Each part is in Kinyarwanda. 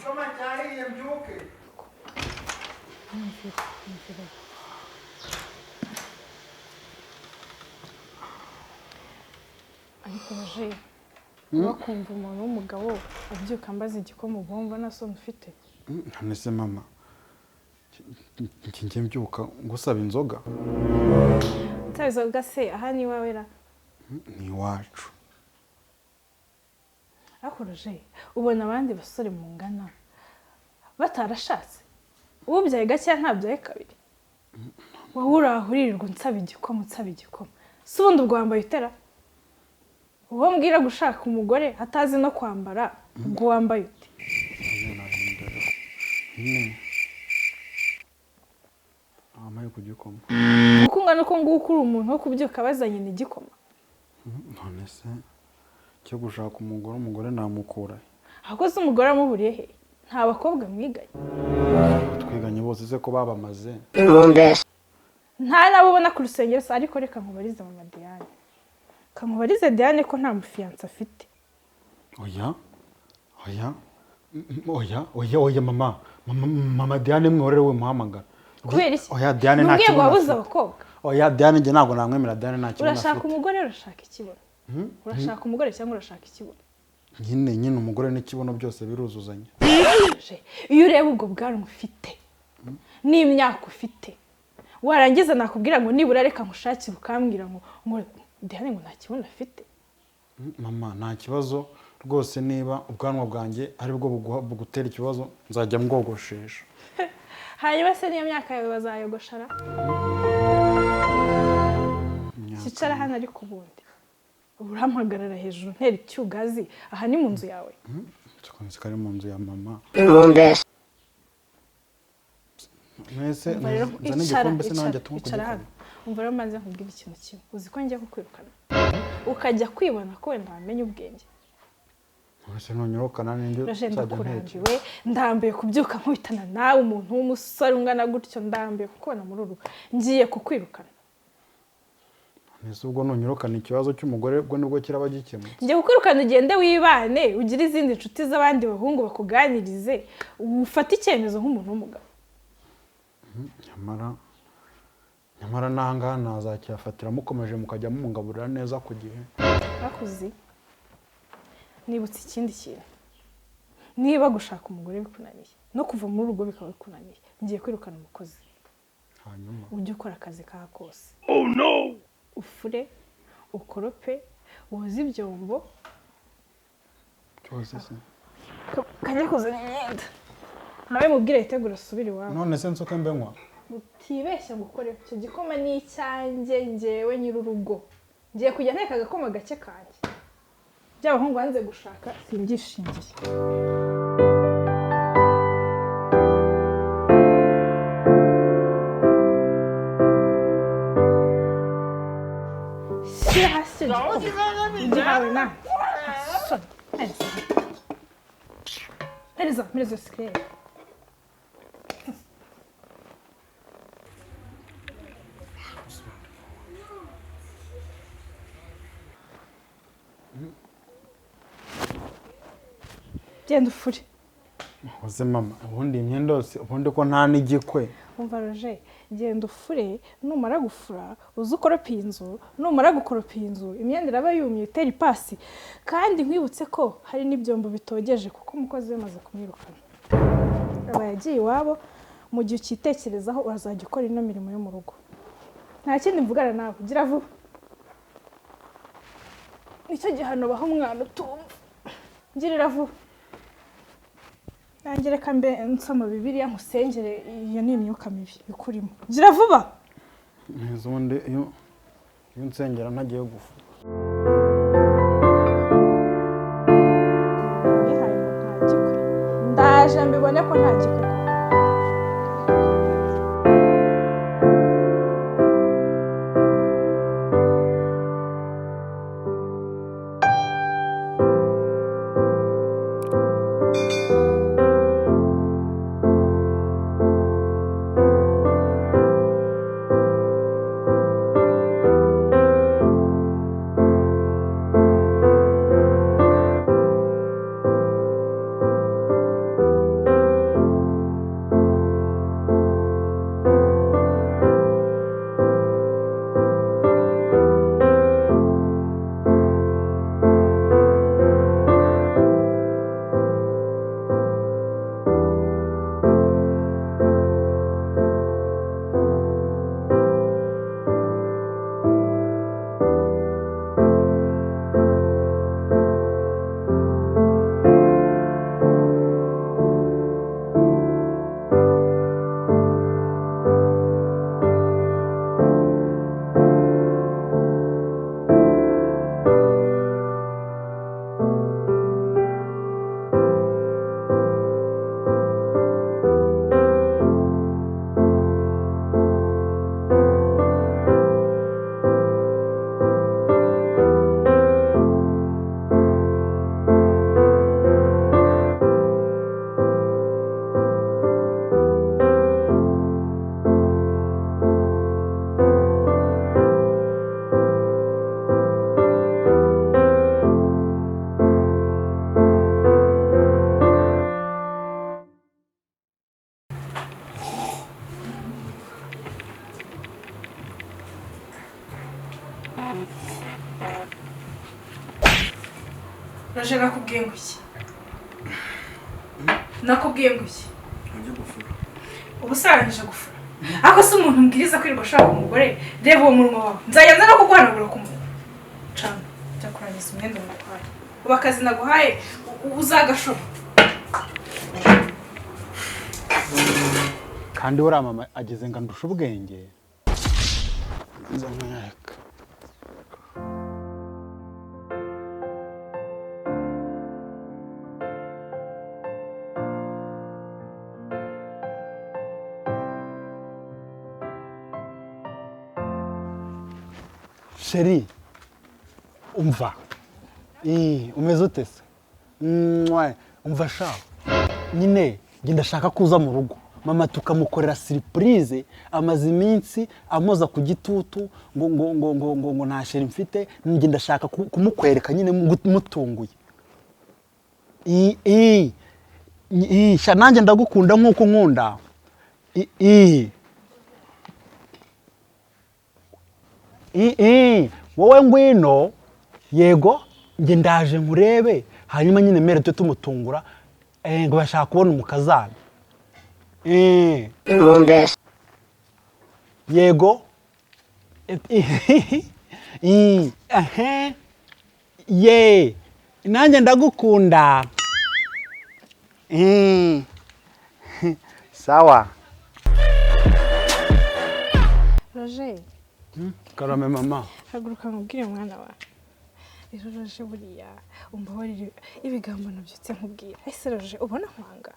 Igikoma cyahiye mbyuke. Ariko je wakumva umuntu w'umugabo abyuka ambaza igikoma ubwumva na soni ufite. None se mama, njye mbyuka ngusaba inzoga? Nsaba inzoga se aha ni iwawe ra? Ni iwacu. Ariko Roger, ubona abandi basore mungana batarashatse, ubyaye gake ntabyaye kabiri, wowe urahurirwa unsaba igikoma unsaba igikoma, si ubundi ubwo wambaye utera? Uwo mbwira gushaka umugore atazi no kwambara, ubwo wambaye ute? Wambaye ku gikoma. Uko ungana uko nguko uri umuntu wo kubyuka bazanye igikoma. None se cyo gushaka umugore, umugore namukura? Ahubwo se umugore amuburiye he? Nta bakobwa mwiganye? Twiganye bose se ko babamaze? Nta nabo ubona ku rusengero se? Ariko reka nkubarize mama Diane. Kamubarize Diane ko nta mufiyanse afite. Oya, oya, oya, oya, oya mama, mama Diane mwihorere we muhamagara. Kubera iki? Oya Diane nta kibuno. Wabuze abakobwa. Oya Diane njye ntabwo namwemera, Diane nta kibuno afite. Urashaka umugore urashaka ikibuno? Urashaka umugore cyangwa urashaka ikibuno? Nyine nyine umugore n'ikibuno byose biruzuzanya. Iyo ureba ubwo bwanwa ufite n'imyaka ufite, warangiza nakubwira ngo nibura reka nkushakire ukambwira ngo Diane ngo nta kibuno afite. Mama nta kibazo rwose, niba ubwanwa bwanjye aribwo bugutera ikibazo nzajya mbwogoshesha. Hanyuma se niyo myaka yawe bazayogoshara? Sicara hano ariko ubundi urampagarara hejuru ntera icyugazi, aha ni mu nzu yawe? Tukunze kari mu nzu ya mama. Mwese nzane igikombe se nanjye tunywe ku gikoma. Umva rero maze nkubwire ikintu kimwe, uzi ko ngiye kukwirukana ukajya kwibona ko wenda wamenye ubwenge. Mwese nonyurukana n'indi nzajya ntekera. Ndambiwe kubyuka nkubitana nawe umuntu w'umusore ungana gutyo, ndambiwe kukubona muri uru, ngiye kukwirukana. Ese ubwo nonyurukana ikibazo cy'umugore ubwo nibwo kiraba gikemutse? Ngiye kukwirukana ugende wibane, ugire izindi nshuti z'abandi bahungu bakuganirize, ufate icyemezo nk'umuntu w'umugabo. Nyamara nyamara n'ahangaha ntazakiyafatira mukomeje mukajya mungaburira neza ku gihe. Bakuzi nibutse ikindi kintu, niba gushaka umugore bikunaniye no kuva muri urugo bikaba bikunaniye, ngiye kwirukana umukozi. Hanyuma ujye ukora akazi kawe kose. Oh no! Ufure, ukorope, woze ibyombo. Cyose se kajya kuzana imyenda nawe mubwire yitegura asubire iwabo. None se nsoke mbe nywa? Utibeshya ngo ukore icyo gikoma ni icyanjye, njyewe nyir'urugo. Ngiye kujya nteka agakoma gake kanjye. By'abahungu banze gushaka simbyishingiye. Shyira hasi icyo gikoma ugihawe nanjye. Mpereza, mpereza sikirere. Genda ufure. Oze mama, ubundi imyenda yose ubundi ko nta n'igikwe. Umva Roger, genda ufure, numara gufura uze ukorope inzu, numara gukoropa inzu imyenda iraba yumye itera ipasi. Kandi nkwibutse ko hari n'ibyombo bitogeje kuko umukozi we amaze kumwirukana. Aba yagiye iwabo, mu gihe ukitekerezaho urazajya ukora ino mirimo yo mu rugo. Nta kindi mvugana nawe, gira vuba. Nicyo gihano baha umwana utumva. Ngirira vuba. Nanjye reka mbe nsoma Bibiliya nkusengere, iyo ni imyuka mibi ikurimo. Gira vuba. Neza ubundi iyo nsengera ntagiye gufura. Ndaje mbibone ko nta gikwe. Roger, nakubwiye ngo iki? Nakubwiye ngo iki? Ujye gufura. Ubu sarangije gufura. Ariko se umuntu mbwiriza kwirirwa ashaka umugore, reba uwo munwa wawe. Nzajya nza no kuguhanagura ku munwa. Cana, jya kurangiza umwenda naguhaye. Ubu akazi naguhaye uzagashobora. Kandi uriya mama ageze ngo andushe ubwenge. Nza nkwereka. Chérie, umva. Umeze ute se? Mwah, umva sha. Nyine njye ndashaka kuza mu rugo. Mama tukamukorera surprise, amaze iminsi amoza ku gitutu ngo ngo ngo ngo ngo ngo nta chérie mfite, njye ndashaka kumukwereka nyine mutunguye. I I sha nanjye ndagukunda nkuko nkunda. I I I wowe ngwino, yego njye ndaje nkurebe, hanyuma nyine mere tujye tumutungura, ngo bashaka kubona umukazana. Yego. Ye nanjye ndagukunda. Sawa. Roger, Karame mama. Haguruka nkubwire mwana wawe. Rero Roger, buriya umbabarire ibigambo nabyutse nkubwira. Ese Roger, ubona nkwanga?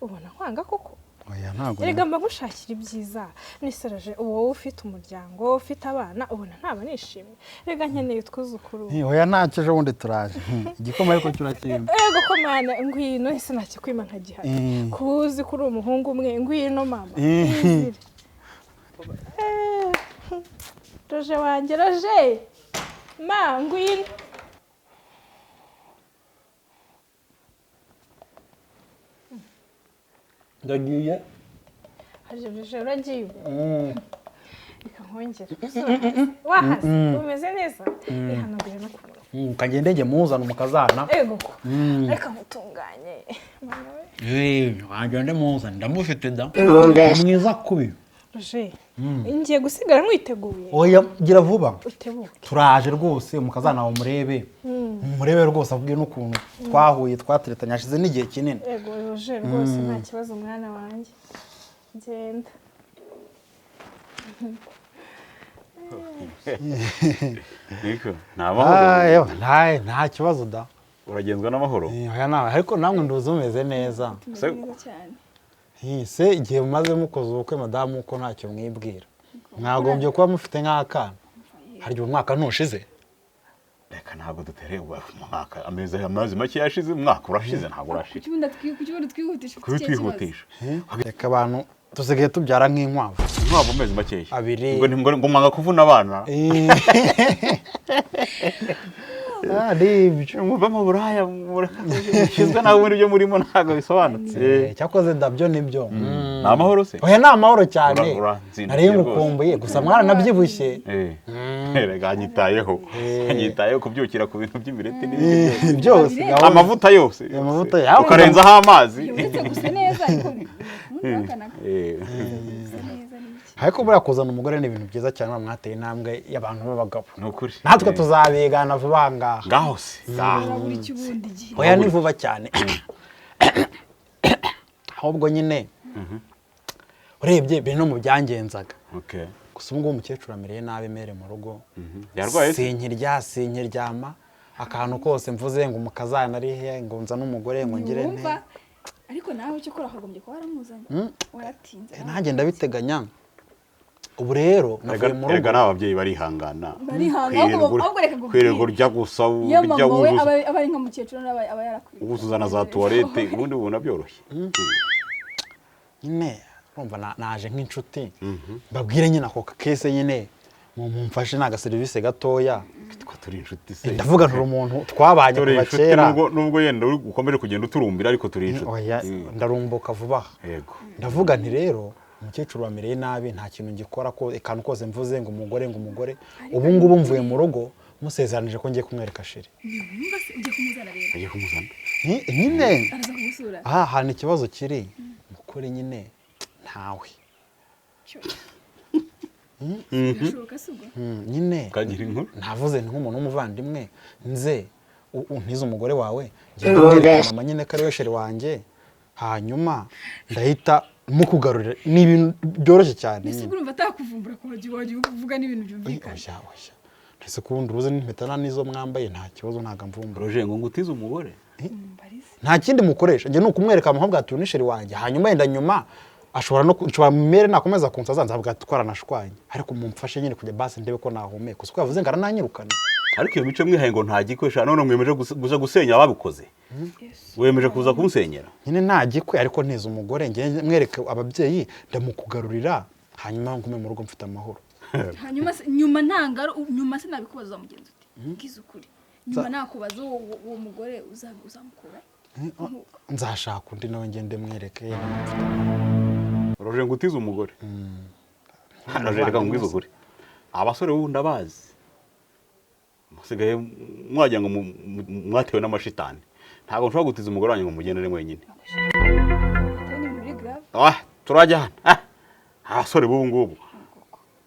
Ubona nkwanga koko? Oya ntago. Erega mba nkushakira ibyiza. Nese Roger, ubu wowe ufite umuryango, ufite abana, ubona ntaba nishimye. Erega nkeneye utwuzukuru. Oya ntacyo, ejo bundi turaje. Igikoma ariko kirakimba. Ego ko mana, ngwino ese nakikwima nkagihata. Kuzi kuri umuhungu umwe, ngwino mama. Izire. Roger wanjye, Roger. Ma, ngwino. Ndagiye. Haje Roger, uragiye ubu? Reka nkongere. Wahase, umeze neza? Ihanagure no ku munwa. Kagende njye muzana umukazana. Ego ko. Reka nkutunganye. Mama we. Wagende muzana, ndamufite da. Mwiza kubi. Roger, ngiye gusigara nkwiteguye. Oya gira vuba. Utebuke. Turaje rwose umukazana wawe murebe. Murebe rwose avuge n'ukuntu twahuye twateretanye hashize n'igihe kinini. Ego Roger rwose nta kibazo mwana wanjye. Genda. Niko, nta mahoro. Nta kibazo da. Uragenzwa n'amahoro? Oya nawe, ariko namwe nduzi umeze neza. Se Se igihe mumaze mukoze ubukwe madamu uko ntacyo mwibwira. Mwagombye kuba mufite nk'akana. Harya umwaka ntushize? Reka ntabwo dutereye umwaka, amezi make yashize, umwaka urashize ntabwo urashira. Kuki twihutisha? Kubitwihutisha. Reka abantu tusigaye tubyara nk'inkwavu. Inkwavu amezi makeya. Abiri. Ngo mwanga kuvuna abana. Aribyo. Muve mu buraya mukizwe nawe muri byo murimo ntabwo bisobanutse. Cyakoze ndabyo nibyo. Ni amahoro se? Oya ni amahoro cyane. Nari ngukumbuye gusa mwaranabyibushye. Rega anyitayeho. Anyitayeho kubyukira ku bintu by'imireti n'ibindi byose. Amavuta yose. Amavuta yawe. Ukarenzaho amazi. Uretse gusa neza ariko. Ariko buriya kuzana umugore ni ibintu byiza cyane, mwateye intambwe y'abantu b'abagabo. Nukuri. Natwe tuzabigana vuba ngaha. Ngaho se. Oya ni vuba cyane. Ahubwo nyine urebye biri no mu byangenzaga. Okay. Gusa ubu ngubu umukecuru amereye nabi mere mu rugo. Yarwaye se? Sinkirya, sinkiryama. Akantu kose mvuze ngo umukazana ari he, ngo nza n'umugore ngo ngire nte. Ariko nawe cyo kora akagombye kuba waramuzanye. Waratinze. Nanjye ndabiteganya. Ubu rero navuye mu rugo. Erega n'ababyeyi barihangana. Barihangana ahubwo reka gubwira. Kwirirwa urya gusa ujya wuzuza. Aba ari nka mukecuru n'aba aba yarakwiye. Wuzuza na za toilette ubundi ubona byoroshye. Nyine urumva naje nk'inshuti. Mbabwire nyine ako kese nyine mumfashe naga service gatoya. Twa turi inshuti se. Ndavuga nturi umuntu twabanye kuva kera. Nubwo yenda uri gukomeje kugenda uturumbira ariko turi inshuti. Oya ndarumbuka vuba. Yego. Ndavuga nti rero umukecuru wamereye nabi nta kintu ngikora ko akantu kose mvuze ngo umugore ngo umugore. Ubu ngubu mvuye mu rugo Musezeranije ko ngiye kumwereka chéri. Numva se ugiye kumuzana rero? Agiye kumuzana. Nyine Araza kumusura? Aha hantu ikibazo kiri, mukuri nyine ntawe. Birashoboka se ubwo? Nyine Kagira inkuru. Navuze nti nk'umuntu w'umuvandimwe nze untize umugore wawe, ngenda mwereka mama nyine ko ari we chéri wanjye, hanyuma ndahita mukugarurira. Ni ibintu byoroshye cyane Ese nyine. ubwo urumva atakuvumbura ko wagiye uvuga n'ibintu byumvikana? Oya, oya, ntese kubundi uruze n'impeta nta n'izo mwambaye, nta kibazo, ntabwo amvumbura. Roger, ngo ngutize umugore? Mbarize. Nta kindi mukoresha njye, ni ukumwereka amahoro ati uyu ni chéri wanjye. Hanyuma yenda nyuma ashobora no nshobora mere nakomeza kunsaza nzavuga ati twaranashwanye, ariko mumfashe nyine kujya basi ndebe ko nahumeka, uko yavuze ngo arananyirukana. Ariko iyo mico mwihaye ngo nta gikwe, none mwemeje kuza gusenya ababikoze, wemeje kuza kumusenyera. Nyine nta gikwe, ariko ntiza umugore njye mwereke ababyeyi, ndamukugarurira, hanyuma ngume mu rugo mfite amahoro. Hanyuma se nyuma ntangaro, nyuma se nabikubaza uzamugenza ute? Mbwiza ukuri, nyuma nakubaza uwo mugore uzamukura? Nzashaka undi nawe ngende mwereke, yenda mfite amahoro. Roger, ngo utize umugore. Roger, reka nkubwize ukuri, abasore ubu ndabazi, musigaye mwagira ngo mwatewe n'amashitani. Ntabwo nshobora gutiza umugore wanjye ngo mugendere mwenyine. Atari ni muri grave. Ah, turajya hano. Ah, abasore b'ubu ngubu.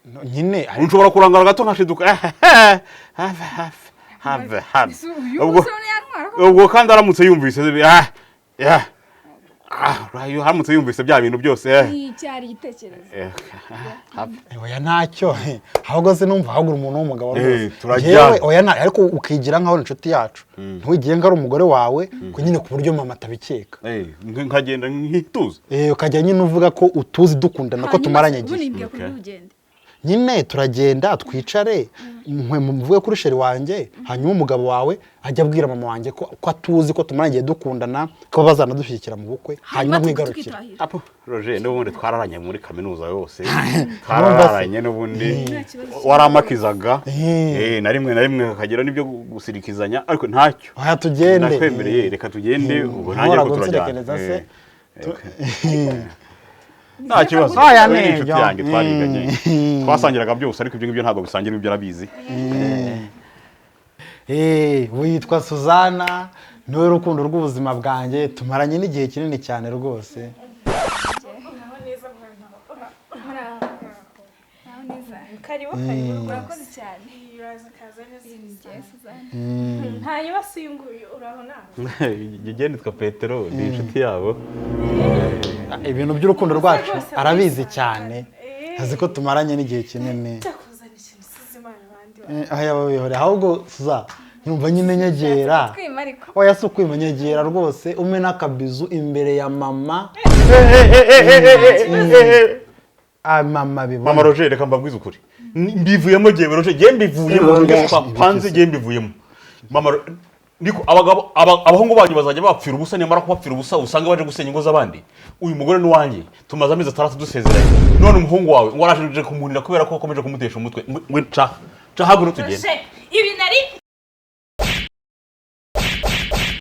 No, nyine ariko Nshobora kurangara gato nkashiduka. Ah, have, have, have, have. Ese uyu Ubwo musore yantwara ko? Ubwo kandi aramutse yumvise, ah ya ah, aramutse yumvise bya bintu byose, eh. Ni cyari igitekerezo. Eh, have. Oya, ntacyo, ahubwo se numva ahubwo umuntu w'umugabo Eh, rwose. turajyana. Yewe, oya, ariko ukigira nkaho ari inshuti yacu, ntugiye ngo ari umugore wawe, ko nyine ku buryo mama atabikeka. Eh, nkagenda nkituza. Eh, ukajya nyine uvuga ko utuzi dukundana, ko Hanyuma tumaranye se, igihe. ubundi mbwira ko Okay. uri bugende. Nyine turagenda twicare, nkwe mvuge kuri chéri wanjye, hanyuma umugabo wawe ajya abwira mama wanjye ko atuzi, ko tumaranye igihe dukundana, ko bazanadushyigikira mu bukwe, hanyuma mwigarukire. Tukitahira. Apo Roger, n'ubundi twararanye muri kaminuza yose, twararanye n'ubundi. Nta kibazo. Waramakizaga. Eh. Eh, na rimwe na rimwe hakagira n'ibyo gusirikizanya, ariko ntacyo. Oya, tugende. Ndakwemereye, reka tugende ubwo nanjye, ariko Ntuhoraga turajyana. unserekereza se. Eh, nta kibazo. Oya, Uri ni inshuti ibyo. yanjye, twariganye, twasangiraga byose, ariko ibyo ngibyo ntabwo bisangira, ibyo arabizi. Eh, witwa Suzana, niwe rukundo rw'ubuzima bwanjye, tumaranye n'igihe kinini cyane rwose. Naho neza mwana. Muraho. Naho neza. Karibu, karibu. Murakoze cyane. Uraza kaza neza. Njye Suzanne. Hanyuma se uyu nguyu, uraho nawe? Njye nitwa Petero, ni inshuti yabo. Ibintu by'urukundo rwacu Rwose arabizi mwiza. cyane. Eh. Azi ko tumaranye n'igihe kinini. Cyakuzana ikintu usize Imana abandi. Eh, aya babihore, ahubwo Suza, nyumva nyine nyegera. Twima ariko. Oya, si ukwima, nyegera rwose umpe n'akabizu imbere ya mama. Ah, mama bibona. Mama Roger, reka mbabwize ukuri, mbivuyemo jyewe Roger, jye mbivuyemo, ibyo twapanze jye mbivuyemo. Mama niko abagabo abahungu banyu bazajya bapfira ubusa, nyamara kubapfira ubusa usanga baje gusenya ingo z'abandi. Uyu mugore ni uwanjye, tumaze amezi 6 dusezeranye, none umuhungu wawe ngo araje kumunira kubera ko akomeje kumutesha umutwe. Ngwe ca ca, haguno tugende. Roger.